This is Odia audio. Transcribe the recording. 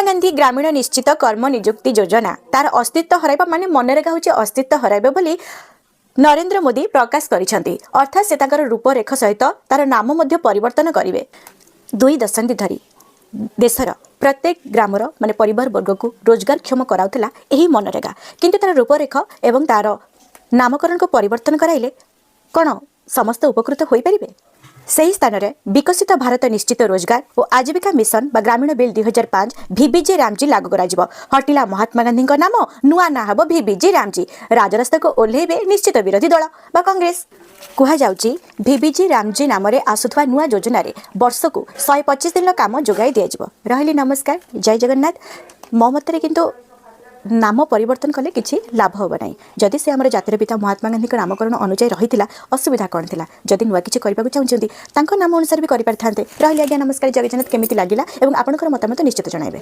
ଗାନ୍ଧୀ ଗ୍ରାମୀଣ ନିଶ୍ଚିତ କର୍ମ ନିଯୁକ୍ତି ଯୋଜନା ତାର ଅସ୍ତିତ୍ୱ ହରାଇବା, ମାନେ ମନରେଗା ହେଉଛି ଅସ୍ତିତ୍ୱ ହରାଇବ ବୋଲି ନରେନ୍ଦ୍ର ମୋଦି ପ୍ରକାଶ କରିଛନ୍ତି। ଅର୍ଥାତ୍ ସେ ତାଙ୍କର ରୂପରେଖ ସହିତ ତାର ନାମ ମଧ୍ୟ ପରିବର୍ତ୍ତନ କରିବେ। 2 ଦଶନ୍ଧି ଧରି ଦେଶର ପ୍ରତ୍ୟେକ ଗ୍ରାମର, ମାନେ ପରିବାର ବର୍ଗକୁ ରୋଜଗାରକ୍ଷମ କରାଉଥିଲା ଏହି ମନରେଗା। କିନ୍ତୁ ତାର ରୂପରେଖ ଏବଂ ତାର ନାମକରଣକୁ ପରିବର୍ତ୍ତନ କରାଇଲେ କ'ଣ ସମସ୍ତେ ଉପକୃତ ହୋଇପାରିବେ? ସେହି ସ୍ଥାନରେ ବିକଶିତ ଭାରତ ନିଶ୍ଚିତ ରୋଜଗାର ଓ ଆଜୀବିକା ମିଶନ ବା ଗ୍ରାମୀଣ ବିଲ୍ 2005, ଭିବିଜି ରାମଜୀ ଲାଗୁ କରାଯିବ। ହଟିଲା ମହାତ୍ମା ଗାନ୍ଧୀଙ୍କ ନାମ, ନୂଆ ନାଁ ହେବ ଭିବିଜି ରାମଜୀ। ରାଜରାସ୍ତାକୁ ଓହ୍ଲେଇବେ ନିଶ୍ଚିତ ବିରୋଧୀ ଦଳ ବା କଂଗ୍ରେସ। କୁହାଯାଉଛି, ଭିବିଜି ରାମଜୀ ନାମରେ ଆସୁଥିବା ନୂଆ ଯୋଜନାରେ ବର୍ଷକୁ 125 ଦିନର କାମ ଯୋଗାଇ ଦିଆଯିବ। ରହିଲି, ନମସ୍କାର, ଜୟ ଜଗନ୍ନାଥ। ମୋ ମତରେ କିନ୍ତୁ ନାମ ପରିବର୍ତ୍ତନ କଲେ କିଛି ଲାଭ ହେବ ନାହିଁ। ଯଦି ସେ ଆମର ଜାତିର ପିତା ମହାତ୍ମା ଗାନ୍ଧୀଙ୍କ ନାମକରଣ ଅନୁଯାୟୀ ରହିଥିଲା, ଅସୁବିଧା କ'ଣ ଥିଲା? ଯଦି ନୂଆ କିଛି କରିବାକୁ ଚାହୁଁଛନ୍ତି, ତାଙ୍କ ନାମ ଅନୁସାରେ ବି କରିପାରିଥାନ୍ତେ। ରହିଲି ଆଜ୍ଞା, ନମସ୍କାର, ଜୟ ଜଗନ୍ନାଥ। କେମିତି ଲାଗିଲା ଏବଂ ଆପଣଙ୍କର ମତାମତ ନିଶ୍ଚିତ ଜଣାଇବେ।